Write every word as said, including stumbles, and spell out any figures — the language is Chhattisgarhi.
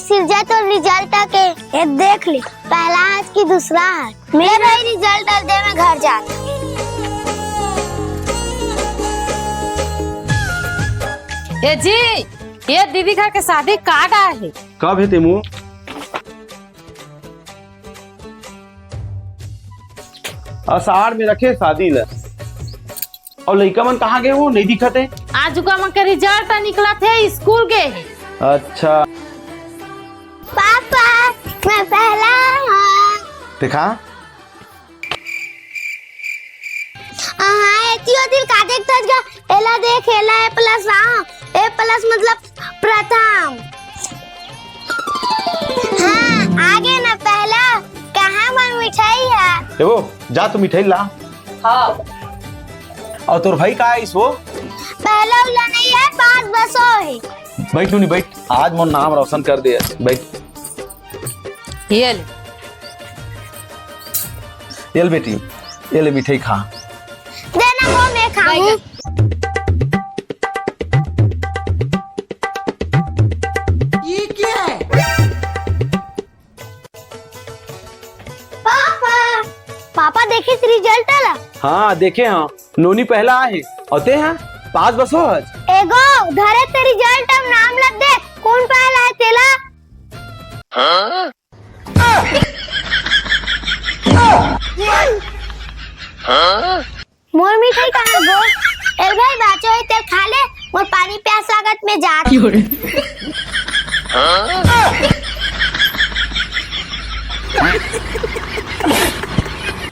सिरजा तोर रिजल्ट आके। ए देख ले, पहला हस कि दूसरा हस। मेरे भाई रिजल्ट आल दे, मैं घर जात। ए जी, ए दीदी घर के शादी कार्ड आए हे। कब हे तेमू? अषाढ़ में रखे शादी ला। अउ लइका मन कहाँ गे हो, नइ दिखत हे? आज ओकर मन के रिजल्ट निकलत हे, स्कूल गे हे। अच्छा। पापा, मैं पहला हूँ। देखा। हाँ, एतियो दिल का देखत हस गा? एला देख, एला A plus, हाँ, A plus मतलब प्रथम। हाँ, आगे ना पहला, कहाँ मोर मिठाई है? ए वो, जा तो मिठाई ला। हाँ। अउ तोर भाई का आइस वो? पहला उला नहीं है, पास बसो है। बैठ नूनी, बैठ। आज मोर नाम रोशन कर दे। बैठ। ये ले। ये ले बेटी, ये ले मिठाई खा। देना वो मैं खाऊं। ये क्या है? पापा, पापा देखे रिजल्ट आला? हाँ, देखे हाँ। नोनी पहला आए हे, अउ ते हा पास बसो हस। एगो धरे ते रिजल्ट अउ नाम लग दे, कौन पहला है तेला? मोर मिठाई कहाँ गो? ए भाई, बाचो है, तेल खा ले, मोर पानी प्यास लागत में जात।